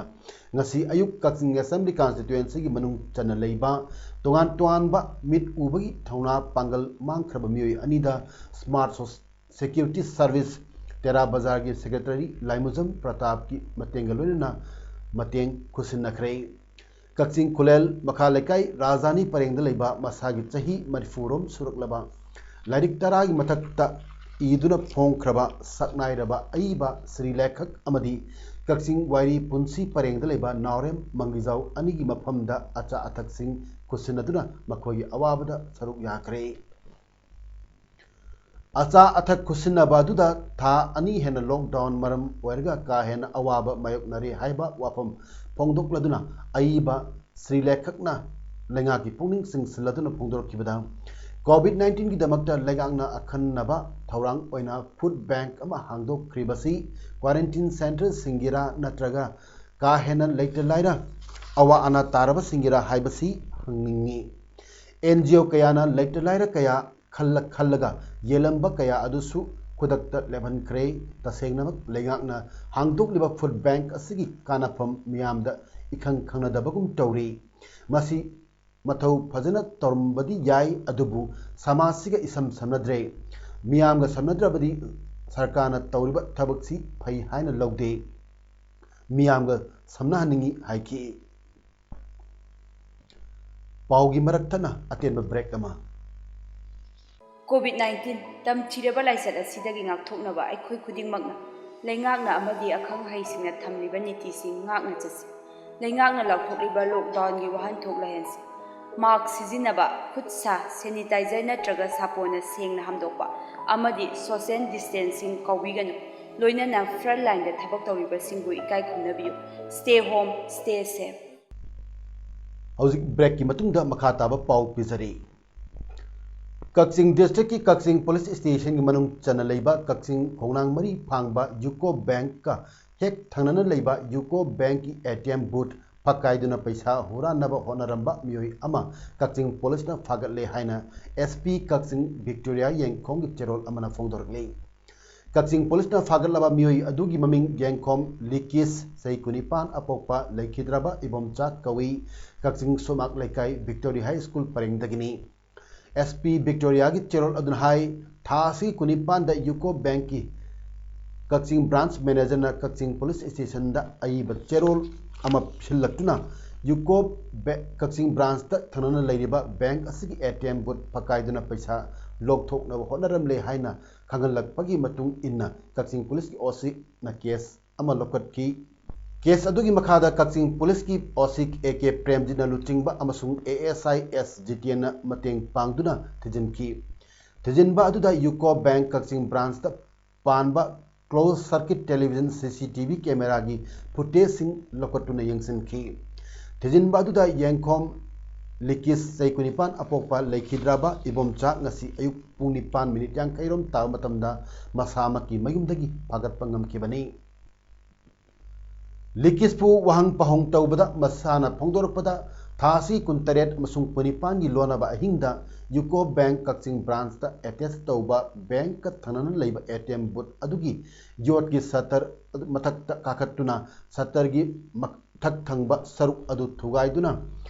ꯉꯁꯤ ꯑꯌꯨꯛ ꯀꯛꯆꯤꯡ Assembly Constituencyꯒꯤ ꯃꯅꯨꯡ ꯆꯟꯅ ꯂꯩꯕ ꯇꯣꯉꯥꯟ ꯇꯣꯉꯥꯟꯕ ꯃꯤꯠ ꯎꯕꯒꯤ ꯊꯧꯅꯥ ꯄꯥꯡꯒꯜ ꯃꯥꯡꯈ꯭ꯔꯕ ꯃꯤꯑꯣꯏ ꯑꯅꯤꯗ Smart Security Service ꯇꯦꯔꯥ ꯕꯖꯥꯔꯒꯤ Secretary ꯂꯥꯏꯃꯨꯖꯝ ꯄ꯭ꯔꯇꯥꯞꯀꯤ ꯃꯇꯦꯡꯒ ꯂꯣꯏꯅꯅ ꯃꯇꯦꯡ ꯈꯨꯠꯁꯤꯟꯅꯈ꯭ꯔꯦ꯫ ꯀꯛꯆꯤꯡ ꯈꯨꯂꯦꯜ ꯃꯈꯥ ꯂꯩꯀꯥꯏ ꯔꯥꯖꯙꯥꯅꯤ ꯄꯔꯦꯡꯗ ꯂꯩꯕ ꯃꯁꯥꯒꯤ ꯆꯍꯤ ꯃꯔꯤꯐꯨ ꯔꯣꯝ ꯁꯨꯔꯛꯂꯕ, ꯂꯥꯏꯔꯤꯛ ꯇꯔꯥꯒꯤ ꯃꯊꯛꯇ ꯏꯗꯨꯅ ꯐꯣꯡꯈ꯭ꯔꯕ ꯁꯛꯅꯥꯏꯔꯕ ꯑꯏꯕ ꯁ꯭ꯔꯤ ꯂꯦꯈꯛ ꯑꯃꯗꯤ ꯀꯛꯆꯤꯡ ꯋꯥꯏꯔꯤ ꯄꯨꯟꯁꯤ ꯄꯔꯦꯡꯗ ꯂꯩꯕ ꯅꯥꯎꯔꯦꯝ ꯃꯪꯒꯤꯖꯥꯎ ꯑꯅꯤꯒꯤ ꯃꯐꯝꯗ ꯑꯆꯥ ꯑꯊꯛꯁꯤꯡ ꯈꯨꯠꯁꯤꯟꯅꯗꯨꯅ ꯃꯈꯣꯏꯒꯤ ꯑꯋꯥꯕꯗ ꯁꯔꯨꯛ ꯌꯥꯈ꯭ꯔꯦ꯫ ꯑꯆꯥ ꯑꯊꯛ ꯈꯨꯠꯁꯤꯟꯅꯕ ꯑꯗꯨꯗ ꯊꯥ ꯑꯅꯤ ꯍꯦꯟꯅ ꯂꯣꯛꯗꯥꯎꯟ ꯃꯔꯝ ꯑꯣꯏꯔꯒ ꯀꯥ ꯍꯦꯟꯅ ꯑꯋꯥꯕ ꯃꯥꯌꯣꯛꯅꯔꯦ ꯍꯥꯏꯕ ꯋꯥꯐꯝ ꯐꯣꯡꯗꯣꯛꯂꯗꯨꯅ ꯑꯏꯕ ꯁ꯭ꯔꯤ ꯂꯦꯈꯛꯅ ꯂꯩꯉꯥꯛꯀꯤ ꯄꯨꯛꯅꯤꯡ ꯆꯤꯡꯁꯤꯜꯂꯗꯨꯅ ꯐꯣꯡꯗꯣꯔꯛꯈꯤꯕꯗ, ꯀꯣꯚꯤꯗ ꯅꯥꯏꯟꯇꯤꯟꯒꯤꯗꯃꯛꯇ ꯂꯩꯉꯥꯛꯅ ꯑꯈꯟꯅꯕ ꯊꯧꯔꯥꯡ ꯑꯣꯏꯅ ꯐꯨꯗ ꯕꯦꯡꯛ ꯑꯃ ꯍꯥꯡꯗꯣꯛꯈ꯭ꯔꯤꯕꯁꯤ ꯀ꯭ꯋꯥꯔꯦꯟꯇꯤꯟ ꯁꯦꯟꯇꯔꯁꯤꯡꯒꯤꯔꯥ ꯅꯠꯇ꯭ꯔꯒ ꯀꯥ ꯍꯦꯟꯅ ꯂꯩꯇ ꯂꯥꯏꯔ ꯑꯋꯥ ꯑꯅꯥ ꯇꯥꯔꯕꯁꯤꯡꯒꯤꯔꯥ ꯍꯥꯏꯕꯁꯤ ꯍꯪꯅꯤꯡꯏ꯫ ꯑꯦꯟ ꯖꯤ ꯑꯣ ꯀꯌꯥꯅ ꯂꯩꯇ ꯂꯥꯏꯔ ꯀꯌꯥ ꯈꯜꯂ ꯈꯜꯂꯒ ꯌꯦꯜꯂꯝꯕ ꯀꯌꯥ ꯑꯗꯨꯁꯨ ꯈꯨꯗꯛꯇ ꯂꯦꯞꯍꯟꯈ꯭ꯔꯦ꯫ ꯇꯁꯦꯡꯅꯃꯛ ꯂꯩꯉꯥꯛꯅ ꯍꯥꯡꯗꯣꯛꯂꯤꯕ ꯐꯨꯗ ꯕꯦꯡꯛ ꯑꯁꯤꯒꯤ ꯀꯥꯟꯅꯐꯝ ꯃꯤꯌꯥꯝꯗ ꯏꯈꯪ ꯈꯪꯅꯗꯕꯒꯨꯝ ꯇꯧꯔꯤ꯫ ꯃꯁꯤ ꯃꯊꯧ ꯐꯖꯅ ꯇꯧꯔꯝꯕꯗꯤ ꯌꯥꯏ, ꯑꯗꯨꯕꯨ ꯁꯃꯥꯖꯁꯤꯒ ꯏꯁꯝ ꯁꯝꯅꯗ꯭ꯔꯦ꯫ ꯃꯤꯌꯥꯝꯒ ꯁꯝꯅꯗ꯭ꯔꯕꯗꯤ ꯁꯔꯀꯥꯔꯅ ꯇꯧꯔꯤꯕ ꯊꯕꯛꯁꯤ ꯐꯩ ꯍꯥꯏꯅ ꯂꯧꯗꯦ, ꯃꯤꯌꯥꯝꯒ ꯁꯝꯅꯍꯟꯅꯤꯡꯏ ꯍꯥꯏꯈꯤ꯫ ꯄꯥꯎꯒꯤ ꯃꯔꯛ ꯊꯠꯅ ꯑꯇꯦꯟꯕ break ꯑꯃ꯫ ꯀꯣꯚꯤꯗ ꯅꯥꯏꯟꯇꯤꯟ ꯇꯝꯊꯤꯔꯕ ꯂꯥꯏꯆꯠ ꯑꯁꯤꯗꯒꯤ ꯉꯥꯛꯊꯣꯛꯅꯕ ꯑꯩꯈꯣꯏ ꯈꯨꯗꯤꯡꯃꯛꯅ ꯂꯩꯉꯥꯛꯅ ꯑꯃꯗꯤ ꯑꯈꯪ ꯑꯍꯩꯁꯤꯡꯅ ꯊꯝꯂꯤꯕ ꯅꯤꯇꯤꯁꯤꯡ ꯉꯥꯛꯅ ꯆꯠꯁꯤ꯫ ꯂꯩꯉꯥꯛꯅ ꯂꯥꯎꯊꯣꯛꯂꯤꯕ ꯂꯣꯛꯗꯥꯎꯟꯒꯤ ꯋꯥꯍꯟꯊꯣꯛ ꯂꯩꯍꯟꯁꯤ꯫ ꯃꯥꯛꯁ ꯁꯤꯖꯤꯟꯅꯕ, ꯈꯨꯠ ꯁꯥ, ꯁꯦꯅꯤꯇꯥꯏꯖꯔ ꯅꯠꯇ꯭ꯔꯒ ꯁꯥꯄꯣꯟꯅ ꯁꯦꯡꯅ ꯍꯥꯝꯗꯣꯛꯄ ꯑꯃꯗꯤ ꯁꯣꯁꯤꯌꯦꯜ ꯗꯤꯁꯇꯦꯟꯁꯤꯡ ꯀꯥꯎꯕꯤꯒꯅꯨ꯫ ꯂꯣꯏꯅꯅ ꯐ꯭ꯔꯟꯠ ꯂꯥꯏꯟꯗ ꯊꯕꯛ ꯇꯧꯔꯤꯕꯁꯤꯡꯕꯨ ꯏꯀꯥꯏ ꯈꯨꯝꯅꯕꯤꯌꯨ꯫ Stay home, stay safe꯫ ꯍꯧꯖꯤꯛ breakꯀꯤ ꯃꯇꯨꯡꯗ ꯃꯈꯥ ꯇꯥꯕ ꯄꯥꯎ ꯄꯤꯖꯔꯤ꯫ ꯀꯛꯆꯤꯡ districtꯀꯤ ꯀꯛꯆꯤꯡ police stationꯒꯤ ꯃꯅꯨꯡ ꯆꯟꯅ ꯂꯩꯕ ꯀꯛꯆꯤꯡ ꯈꯣꯡꯅꯥꯡ ꯃꯔꯤ ꯐꯥꯡꯕ UCO Bankꯀ ꯍꯦꯛ ꯊꯪꯅꯅ ꯂꯩꯕ UCO Bankꯀꯤ ATM booth ꯐꯛꯀꯥꯏꯗꯨꯅ ꯄꯩꯁꯥ ꯍꯨꯔꯥꯟꯅꯕ ꯍꯣꯠꯅꯔꯝꯕ ꯃꯤꯑꯣꯏ ꯑꯃ ꯀꯛꯆꯤꯡ policeꯅ ꯐꯥꯒꯠꯂꯦ ꯍꯥꯏꯅ SP ꯀꯛꯆꯤꯡ ꯚꯤꯛꯇꯣꯔꯤꯌꯥ ꯌꯦꯡꯈꯣꯝꯒꯤ ꯆꯦꯔꯣꯜ ꯑꯃꯅ ꯐꯣꯡꯗꯣꯔꯛꯂꯤ꯫ ꯀꯛꯆꯤꯡ policeꯅ ꯐꯥꯒꯠꯂꯕ ꯃꯤꯑꯣꯏ ꯑꯗꯨꯒꯤ ꯃꯃꯤꯡ ꯌꯦꯡꯈꯣꯝ ꯂꯤꯀꯤꯁ, ꯆꯍꯤ ꯀꯨꯟꯅꯤꯄꯥꯟ, ꯑꯄꯣꯛꯄ ꯂꯩꯈꯤꯗ꯭ꯔꯕ ꯏꯕꯣꯝꯆꯥ ꯀꯧꯏ, ꯀꯛꯆꯤꯡ ꯁꯣꯃꯥꯛ ꯂꯩꯀꯥꯏ ꯚꯤꯛꯇꯣꯔꯤ High School ꯄꯔꯦꯡꯗꯒꯤꯅꯤ꯫ SP ꯚꯤꯛꯇꯣꯔꯤꯌꯥꯒꯤ ꯆꯦꯔꯣꯜ ꯑꯗꯨꯅ ꯍꯥꯏ, ꯊꯥ ꯑꯁꯤꯒꯤ ꯀꯨꯟꯅꯤꯄꯥꯟꯗ UCO Bankꯀꯤ ꯀꯛꯆꯤꯡ branch managerꯅ ꯀꯛꯆꯤꯡ police stationꯗ ꯑꯏꯕ ꯆꯦꯔꯣꯜ ꯑꯃ ꯄꯤꯁꯤꯜꯂꯛꯇꯨꯅ UCO Ba-, ꯀꯛꯆꯤꯡ branchꯇ ꯊꯪꯅꯅ ꯂꯩꯔꯤꯕ bank ꯑꯁꯤꯒꯤ ATM booth ꯐꯛꯀꯥꯏꯗꯨꯅ ꯄꯩꯁꯥ ꯂꯧꯊꯣꯛꯅꯕ ꯍꯣꯠꯅꯔꯝꯂꯦ ꯍꯥꯏꯅ ꯈꯪꯍꯜꯂꯛꯄꯒꯤ ꯃꯇꯨꯡ ꯏꯟꯅ ꯀꯛꯆꯤꯡ policeꯀꯤ OCꯅ case ꯑꯃ ꯂꯧꯈꯠꯈꯤ꯫ Case ꯑꯗꯨꯒꯤ ꯃꯈꯥꯗ ꯀꯛꯆꯤꯡ policeꯀꯤ OC AK ꯄ꯭ꯔꯦꯝꯖꯤꯠꯅ ꯂꯨꯆꯤꯡꯕ ꯑꯃꯁꯨꯡ ASI S ꯖꯤꯇꯦꯟꯅ ꯃꯇꯦꯡ ꯄꯥꯡꯗꯨꯅ ꯊꯤꯖꯤꯟꯈꯤ꯫ ꯊꯤꯖꯤꯟꯕ ꯑꯗꯨꯗ UCO Bank ꯀꯛꯆꯤꯡ branchꯇ ꯄꯥꯟꯕ closed circuit television CCTV cameraꯒꯤ footageꯁꯤꯡ ꯂꯧꯈꯠꯇꯨꯅ ꯌꯦꯡꯁꯤꯟꯈꯤ꯫ ꯊꯤꯖꯤꯟꯕ ꯑꯗꯨꯗ ꯌꯦꯡꯈꯣꯝ ꯂꯤꯀꯤꯁ, ꯆꯍꯤ ꯀꯨꯟꯅꯤꯄꯥꯟ, ꯑꯄꯣꯛꯄ ꯂꯩꯈꯤꯗ꯭ꯔꯕ ꯏꯕꯣꯝꯆꯥ ꯉꯁꯤ ꯑꯌꯨꯛ ꯄꯨꯡ ꯅꯤꯄꯥꯟ minute ꯌꯥꯡꯈꯩ ꯔꯣꯝ ꯇꯥꯕ ꯃꯇꯝꯗ ꯃꯁꯥꯃꯛꯀꯤ ꯃꯌꯨꯝꯗꯒꯤ ꯐꯥꯒꯠꯄ ꯉꯝꯈꯤꯕꯅꯤ꯫ ꯂꯤꯀꯤꯁꯄꯨ ꯋꯥꯍꯪ ꯄꯥꯎꯍꯪ ꯇꯧꯕꯗ ꯃꯁꯥꯅ ꯐꯣꯡꯗꯣꯔꯛꯄꯗ, ꯊꯥ ꯑꯁꯤ ꯀꯨꯟꯇꯔꯦꯠ ꯑꯃꯁꯨꯡ ꯀꯨꯟꯅꯤꯄꯥꯟꯒꯤ ꯂꯣꯟꯅꯕ ꯑꯍꯤꯡꯗ UCO Bank ꯀꯛꯆꯤꯡ branchꯇ attach ꯇꯧꯕ bankꯀ ꯊꯪꯅꯅ ꯂꯩꯕ ATM booth ꯑꯗꯨꯒꯤ ꯌꯣꯠꯀꯤ shutter ꯑꯗꯨ ꯃꯊꯛꯇ ꯀꯥꯈꯠꯇꯨꯅ shutterꯒꯤ ꯃꯊꯛ ꯊꯪꯕ ꯁꯔꯨꯛ ꯑꯗꯨ ꯊꯨꯒꯥꯏꯗꯨꯅ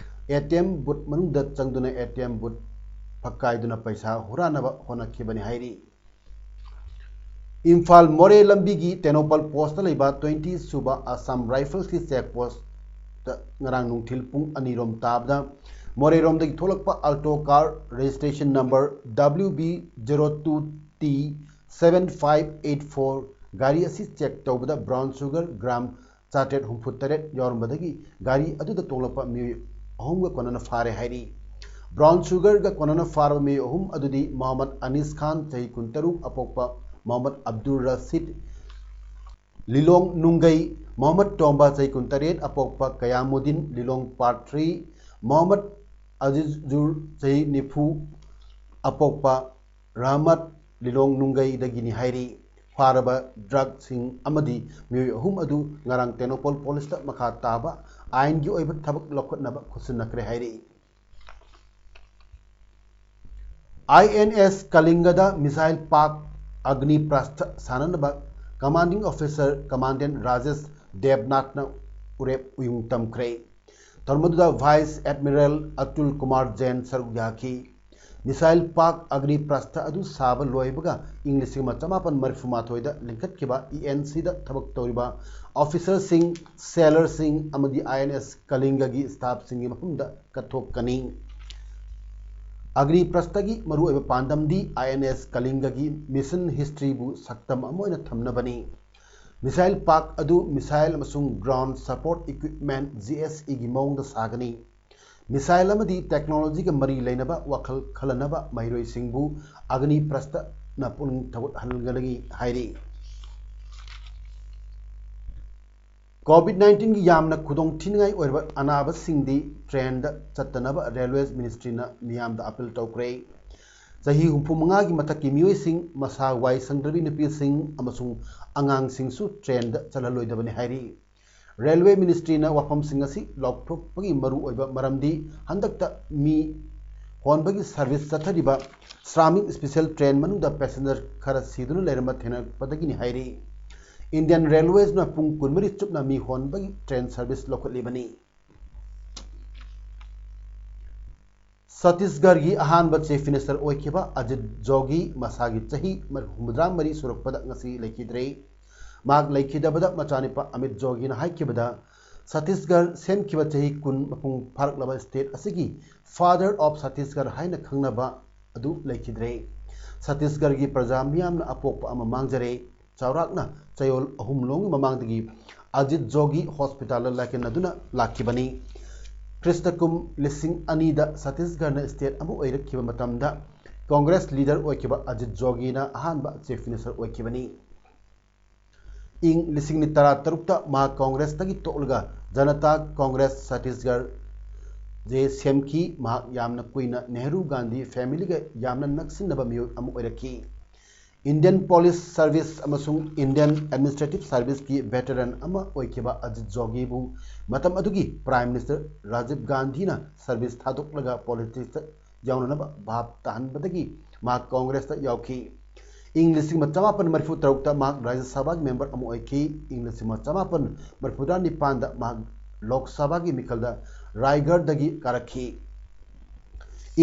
ATM booth ꯃꯅꯨꯡꯗ ꯆꯪꯗꯨꯅ ATM booth ꯐꯛꯀꯥꯏꯗꯨꯅ ꯄꯩꯁꯥ ꯍꯨꯔꯥꯟꯅꯕ ꯍꯣꯠꯅꯈꯤꯕꯅꯤ ꯍꯥꯏꯔꯤ꯫ ꯏꯝꯐꯥꯜ ꯃꯣꯔꯦ ꯂꯝꯕꯤꯒꯤ ꯇꯦꯡꯅꯧꯄꯜ ꯄꯣꯁꯇ ꯂꯩꯕ ꯇ꯭ꯋꯦꯟꯇꯤ ꯁꯨꯕ ꯑꯁꯥꯝ ꯔꯥꯏꯐꯜꯁꯀꯤ ꯆꯦꯛ ꯄꯣꯁꯇ ꯉꯔꯥꯡ ꯅꯨꯡꯊꯤꯜ ꯄꯨꯡ ꯑꯅꯤꯔꯣꯝ ꯇꯥꯕꯗ ꯃꯣꯔꯦꯔꯣꯝꯗꯒꯤ ꯊꯣꯛꯂꯛꯄ Alto car registration number W B zero two T seven five eight four ꯒꯥꯔꯤ ꯑꯁꯤ ꯆꯦꯛ ꯇꯧꯕꯗ ꯕ꯭ꯔꯥꯎꯟ ꯁꯨꯒꯔ ꯒ꯭ꯔꯥꯝ ꯆꯥꯇ꯭ꯔꯦꯠ ꯍꯨꯝꯐꯨ ꯇꯔꯦꯠ ꯌꯥꯎꯔꯝꯕꯗꯒꯤ ꯒꯥꯔꯤ ꯑꯗꯨꯗ ꯇꯣꯡꯂꯛꯄ ꯃꯤꯑꯣꯏ ꯑꯍꯨꯝꯒ ꯀꯣꯟꯅꯅ ꯐꯥꯔꯦ ꯍꯥꯏꯔꯤ꯫ ꯕ꯭ꯔꯥꯎꯟ ꯁꯨꯒꯔꯒ ꯀꯣꯟꯅꯅ ꯐꯥꯔꯕ ꯃꯤꯑꯣꯏ ꯑꯍꯨꯝ ꯑꯗꯨꯗꯤ ꯃꯣꯍꯝꯃꯗ ꯑꯅꯤꯁ ꯈꯥꯟ, ꯆꯍꯤ ꯀꯨꯟꯇꯔꯨꯛ, ꯑꯄꯣꯛꯄ ꯃꯣꯍꯝꯃꯗ ꯑꯕꯗꯨꯜ ꯔꯁꯤꯗ, ꯂꯤꯂꯣꯡ ꯅꯨꯡꯒꯩ, ꯃꯣꯍꯝꯃꯗ ꯇꯣꯝꯕ, ꯆꯍꯤ ꯀꯨꯟꯇꯔꯦꯠ, ꯑꯄꯣꯛꯄ ꯀꯌꯥꯃꯨꯗꯤꯟ, ꯂꯤꯂꯣꯡ ꯄꯥꯔꯠ ꯊ꯭ꯔꯤ, ꯃꯣꯍꯝꯃꯗ ꯑꯖꯤꯖꯨꯔ, ꯆꯍꯤ ꯅꯤꯐꯨ, ꯑꯄꯣꯛꯄ ꯔꯍꯃꯠ, ꯂꯤꯂꯣꯡ ꯅꯨꯡꯒꯩꯗꯒꯤꯅꯤ ꯍꯥꯏꯔꯤ꯫ ꯐꯥꯔꯕ ꯗ꯭ꯔꯒꯁꯤꯡ ꯑꯃꯗꯤ ꯃꯤꯑꯣꯏ ꯑꯍꯨꯝ ꯑꯗꯨ ꯉꯔꯥꯡ ꯇꯦꯡꯅꯧꯄꯜ ꯄꯨꯂꯤꯁꯇ ꯃꯈꯥ ꯇꯥꯕ ꯑꯥꯏꯟꯒꯤ ꯑꯣꯏꯕ ꯊꯕꯛ ꯂꯧꯈꯠꯅꯕ ꯈꯨꯠꯁꯤꯟꯅꯈ꯭ꯔꯦ ꯍꯥꯏꯔꯤ꯫ INS ꯀꯂꯤꯡꯒꯗ ꯃꯤꯁꯥꯏꯜ ꯄꯥꯛ ꯑꯒꯅꯤ ꯄ꯭ꯔꯁꯊ ꯁꯥꯟꯅꯅꯕ ꯀꯃꯥꯟꯗꯤꯡ ꯑꯣꯐꯤꯁꯔ ꯀꯃꯥꯟꯗꯦꯟ ꯔꯥꯖꯦꯁ ꯗꯦꯕꯅꯥꯊꯅ ꯎꯔꯦꯞ ꯎꯌꯨꯡ ꯇꯝꯈ꯭ꯔꯦ꯫ ꯊꯧꯔꯝ ꯑꯗꯨꯗ ꯚꯥꯏꯁ ꯑꯦꯗꯃꯤꯔꯦꯜ ꯑꯇꯨꯜ ꯀꯨꯃꯥꯔ ꯖꯦꯟ ꯁꯔꯨꯛ ꯌꯥꯈꯤ꯫ ꯃꯤꯁꯥꯏꯜ ꯄꯥꯛ ꯑꯒꯅꯤ ꯄ꯭ꯔꯁꯊ ꯑꯗꯨ ꯁꯥꯕ ꯂꯣꯏꯕꯒ ꯏꯪ ꯂꯤꯁꯤꯡ ꯑꯃ ꯆꯃꯥꯄꯟ ꯃꯔꯤꯐꯨ ꯃꯥꯊꯣꯏꯗ ꯂꯤꯡꯈꯠꯈꯤꯕ ENCꯗ ꯊꯕꯛ ꯇꯧꯔꯤꯕ ꯑꯣꯐꯤꯁꯔꯁꯤꯡ, ꯁꯦꯂꯔꯁꯤꯡ ꯑꯃꯗꯤ INS ꯀꯂꯤꯡꯒꯒꯤ ꯁ꯭ꯇꯥꯐꯁꯤꯡꯒꯤ ꯃꯐꯝꯗ ꯀꯠꯊꯣꯛꯀꯅꯤ꯫ ꯑꯒꯅꯤ ꯄ꯭ꯔꯁꯊꯒꯤ ꯃꯔꯨꯑꯣꯏꯕ ꯄꯥꯟꯗꯝꯗꯤ INS ꯀꯂꯤꯡꯒꯒꯤ ꯃꯤꯁꯟ ꯍꯤꯁꯇ꯭ꯔꯤꯕꯨ ꯁꯛꯇꯝ ꯑꯃ ꯑꯣꯏꯅ ꯊꯝꯅꯕꯅꯤ꯫ ꯃꯤꯁꯥꯏꯜ ꯄꯥꯛ ꯑꯗꯨ ꯃꯤꯁꯥꯏꯜ ꯑꯃꯁꯨꯡ ꯒ꯭ꯔꯥꯎꯟ ꯁꯄꯣꯔꯠ ꯏꯀ꯭ꯋꯤꯞꯃꯦꯟꯠ, GSEꯒꯤ ꯃꯑꯣꯡꯗ ꯁꯥꯒꯅꯤ꯫ ꯃꯤꯁꯥꯏꯜ ꯑꯃꯗꯤ ꯇꯦꯛꯅꯣꯂꯣꯖꯤꯒ ꯃꯔꯤ ꯂꯩꯅꯕ ꯋꯥꯈꯜ ꯈꯜꯍꯟꯅꯕ ꯃꯍꯩꯔꯣꯏꯁꯤꯡꯕꯨ ꯑꯒꯅꯤ ꯄ꯭ꯔꯁꯊꯅ ꯄꯨꯛꯅꯤꯡ ꯊꯧꯒꯠꯍꯟꯒꯅꯤ ꯍꯥꯏꯔꯤ꯫ COVID nineteen ꯒꯤ ꯌꯥꯝꯅ ꯈꯨꯗꯣꯡ ꯊꯤꯅꯤꯡꯉꯥꯏ ꯑꯣꯏꯔꯕ ꯑꯅꯥꯕꯁꯤꯡꯗꯤ ꯇ꯭ꯔꯦꯟꯗ ꯆꯠꯇꯅꯕ ꯔꯦꯜꯋꯦ ꯃꯤꯅꯤꯁꯇ꯭ꯔꯤꯅ ꯃꯤꯌꯥꯝꯗ ꯑꯄꯤꯜ ꯇꯧꯈ꯭ꯔꯦ꯫ ꯆꯍꯤ ꯍꯨꯝꯐꯨ ꯃꯉꯥꯒꯤ ꯃꯊꯛꯀꯤ ꯃꯤꯑꯣꯏꯁꯤꯡ, ꯃꯁꯥ ꯋꯥꯏ ꯁꯪꯗ꯭ꯔꯕꯤ ꯅꯨꯄꯤꯁꯤꯡ ꯑꯃꯁꯨꯡ ꯑꯉꯥꯡꯁꯤꯡꯁꯨ ꯇ꯭ꯔꯦꯟꯗ ꯆꯠꯍꯜꯂꯣꯏꯗꯕꯅꯤ ꯍꯥꯏꯔꯤ꯫ ꯔꯦꯜꯋꯦ ꯃꯤꯅꯤꯁꯇ꯭ꯔꯤꯅ ꯋꯥꯐꯝꯁꯤꯡ ꯑꯁꯤ ꯂꯥꯎꯊꯣꯛꯄꯒꯤ ꯃꯔꯨꯑꯣꯏꯕ ꯃꯔꯝꯗꯤ ꯍꯟꯗꯛꯇ ꯃꯤ ꯍꯣꯟꯕꯒꯤ ꯁꯔꯚꯤꯁ ꯆꯠꯊꯔꯤꯕ ꯁ꯭ꯔꯥꯃꯤꯛ ꯁ꯭ꯄꯦꯁꯦꯜ ꯇ꯭ꯔꯦꯟ ꯃꯅꯨꯡꯗ ꯄꯦꯁꯦꯟꯖꯔ ꯈꯔ ꯁꯤꯗꯨꯅ ꯂꯩꯔꯝꯕ ꯊꯦꯡꯅꯔꯛꯄꯗꯒꯤꯅꯤ ꯍꯥꯏꯔꯤ꯫ ꯏꯟꯗꯤꯌꯟ ꯔꯦꯜꯋꯦꯁꯅ ꯄꯨꯡ ꯀꯨꯟꯃꯔꯤ ꯆꯨꯞꯅ ꯃꯤ ꯍꯣꯟꯕꯒꯤ ꯇ꯭ꯔꯦꯟ ꯁꯔꯚꯤꯁ ꯂꯧꯈꯠꯂꯤꯕꯅꯤ꯫ ꯁꯇꯤꯁꯒꯔꯒꯤ ꯑꯍꯥꯟꯕ Chief Minister ꯑꯣꯏꯈꯤꯕ ꯑꯖꯤꯠ ꯖꯣꯒꯤ ꯃꯁꯥꯒꯤ ꯆꯍꯤ ꯍꯨꯝꯐꯨꯇꯔꯥ ꯃꯔꯤ ꯁꯨꯔꯛꯄꯗ ꯉꯁꯤ ꯂꯩꯈꯤꯗ꯭ꯔꯦ꯫ ꯃꯍꯥꯛ ꯂꯩꯈꯤꯗꯕꯗ ꯃꯆꯥꯅꯨꯄꯥ ꯑꯃꯤꯠ ꯖꯣꯒꯤꯅ ꯍꯥꯏꯈꯤꯕꯗ, ꯁꯇꯤꯁꯒꯔ ꯁꯦꯝꯈꯤꯕ ꯆꯍꯤ ꯀꯨꯟ ꯃꯄꯨꯡ ꯐꯥꯔꯛꯂꯕ state ꯑꯁꯤꯒꯤ Father of Chhattisgarh ꯍꯥꯏꯅ ꯈꯪꯅꯕ ꯑꯗꯨ ꯂꯩꯈꯤꯗ꯭ꯔꯦ꯫ ꯁꯇꯤꯁꯒꯔꯒꯤ ꯄ꯭ꯔꯖꯥ ꯃꯤꯌꯥꯝꯅ ꯑꯄꯣꯛꯄ ꯑꯃ ꯃꯥꯡꯖꯔꯦ꯫ ꯆꯥꯎꯔꯥꯛꯅ ꯆꯌꯣꯜ ꯑꯍꯨꯝ ꯂꯣꯝꯒꯤ ꯃꯃꯥꯡꯗꯒꯤ ꯑꯖꯤꯠ ꯖꯣꯒꯤ hospitalꯗ ꯂꯥꯏꯀꯠꯅꯗꯨꯅ ꯂꯥꯛꯈꯤꯕꯅꯤ꯫ ꯈ꯭ꯔꯤꯁꯇ ꯀꯨꯝ ꯂꯤꯁꯤꯡ ꯑꯅꯤꯗ ꯁꯇꯤꯁꯒꯔꯅ state ꯑꯃ ꯑꯣꯏꯔꯛꯈꯤꯕ ꯃꯇꯝꯗ Congress leader ꯑꯣꯏꯈꯤꯕ ꯑꯖꯤꯠ ꯖꯣꯒꯤꯅ ꯑꯍꯥꯟꯕ Chief Minister ꯑꯣꯏꯈꯤꯕꯅꯤ꯫ ꯏꯪ ꯂꯤꯁꯤꯡ ꯑꯅꯤ ꯇꯔꯥꯇꯔꯨꯛꯇ ꯃꯍꯥꯛ Congressꯇꯒꯤ ꯇꯣꯛꯂꯒ ꯖꯅꯇꯥ Congress ꯆꯇꯤꯁꯒꯔ ꯖꯦ ꯁꯦꯝꯈꯤ꯫ ꯃꯍꯥꯛ ꯌꯥꯝꯅ ꯀꯨꯏꯅ ꯅꯦꯍꯔꯨ ꯒꯥꯟꯙꯤ familyꯒ ꯌꯥꯝꯅ ꯅꯛꯁꯤꯟꯅꯕ ꯃꯤꯑꯣꯏ ꯑꯃ ꯑꯣꯏꯔꯛꯈꯤ꯫ Indian Police Service ꯑꯃꯁꯨꯡ Indian Administrative Serviceꯀꯤ veteran ꯑꯃ ꯑꯣꯏꯈꯤꯕ ꯑꯖꯤꯠ ꯖꯣꯒꯤꯕꯨ ꯃꯇꯝ ꯑꯗꯨꯒꯤ Prime Minister ꯔꯥꯖꯤꯕ ꯒꯥꯟꯙꯤꯅ service ꯊꯥꯗꯣꯛꯂꯒ politicsꯇ ꯌꯥꯎꯅꯅꯕ ꯚꯥꯞ ꯇꯥꯍꯟꯕꯗꯒꯤ ꯃꯍꯥꯛ Congressꯇ ꯌꯥꯎꯈꯤ꯫ ꯏꯪ ꯂꯤꯁꯤꯡ ꯑꯃ ꯆꯃꯥꯄꯟ ꯃꯔꯤꯐꯨ ꯇꯔꯨꯛꯇ ꯃꯍꯥꯛ ꯔꯥꯖ꯭ꯌ ꯁꯚꯥꯒꯤ member ꯑꯃ ꯑꯣꯏꯈꯤ꯫ ꯏꯪ ꯂꯤꯁꯤꯡ ꯑꯃ ꯆꯃꯥꯄꯟ ꯃꯔꯤꯐꯨꯇꯔꯥ ꯅꯤꯄꯥꯟꯗ ꯃꯍꯥꯛ ꯂꯣꯛ ꯁꯚꯥꯒꯤ ꯃꯤꯈꯜꯗ ꯔꯥꯏꯒꯔꯗꯒꯤ ꯀꯥꯔꯛꯈꯤ꯫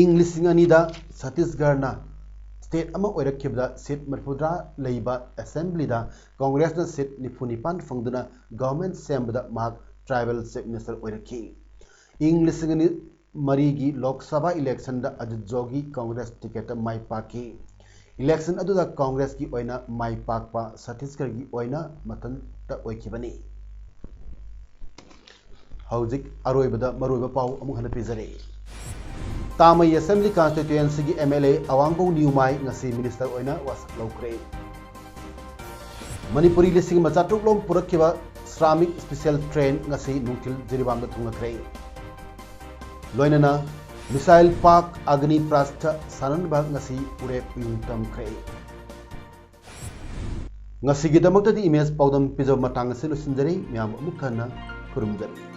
ꯏꯪ ꯂꯤꯁꯤꯡ ꯑꯅꯤꯗ ꯁꯇꯤꯁꯒꯔꯅ state ꯑꯃ ꯑꯣꯏꯔꯛꯈꯤꯕꯗ seat ꯃꯔꯤꯐꯨꯇꯔꯥ ꯂꯩꯕ assemblyꯗ Congressꯅ seat ꯅꯤꯐꯨ ꯅꯤꯄꯥꯟ ꯐꯪꯗꯨꯅ government ꯁꯦꯝꯕꯗ ꯃꯍꯥꯛ tribal Chief Minister ꯑꯣꯏꯔꯛꯈꯤ꯫ ꯏꯪ ꯂꯤꯁꯤꯡ ꯑꯅꯤ ꯃꯔꯤꯒꯤ ꯂꯣꯛ ꯁꯚꯥ electionꯗ ꯑꯖꯤꯠ ꯖꯣꯒꯤ Congress ticketꯇ ꯃꯥꯏ ꯄꯥꯛꯈꯤ꯫ Election ꯑꯗꯨꯗ Congressꯀꯤ ꯑꯣꯏꯅ ꯃꯥꯏ ꯄꯥꯛꯄ ꯁꯇꯤꯁꯒꯔꯒꯤ ꯑꯣꯏꯅ ꯃꯊꯟꯇ ꯑꯣꯏꯈꯤꯕꯅꯤ꯫ ꯍꯧꯖꯤꯛ ꯑꯔꯣꯏꯕꯗ ꯃꯔꯨꯑꯣꯏꯕ ꯄꯥꯎ ꯑꯃꯨꯛ ꯍꯟꯅ ꯄꯤꯖꯔꯤ꯫ ꯇꯥꯃꯩ Assembly Constituencyꯒꯤ MLA ꯑꯋꯥꯡꯕꯧ ꯅ꯭ꯌꯨꯃꯥꯏ ꯉꯁꯤ Minister ꯑꯣꯏꯅ ꯋꯥꯁꯛ ꯂꯧꯈ꯭ꯔꯦ꯫ ꯃꯅꯤꯄꯨꯔꯤ ꯂꯤꯁꯤꯡ ꯑꯃ ꯆꯥꯇ꯭ꯔꯨꯛ ꯂꯣꯝ ꯄꯨꯔꯛꯈꯤꯕ Shramik Special Train ꯉꯁꯤ ꯅꯨꯡꯊꯤꯜ ꯖꯤꯔꯤꯕꯥꯝꯗ ꯊꯨꯡꯂꯈ꯭ꯔꯦ꯫ ꯂꯣꯏꯅꯅ Missile Park Agni Prastha ꯁꯥꯟꯅꯅꯕ ꯉꯁꯤ ꯎꯔꯦꯞ ꯎꯌꯨꯡ ꯇꯝꯈ꯭ꯔꯦ꯫ ꯉꯁꯤꯒꯤꯗꯃꯛꯇꯗꯤ ꯏꯃꯦꯖ ꯄꯥꯎꯗꯝ ꯄꯤꯖꯕ ꯃꯇꯥꯡ ꯑꯁꯤ ꯂꯣꯏꯁꯤꯟꯖꯔꯦ꯫ ꯃꯌꯥꯝ ꯑꯃꯨꯛ ꯍꯟꯅ ꯈꯨꯔꯨꯝꯖꯔꯤ꯫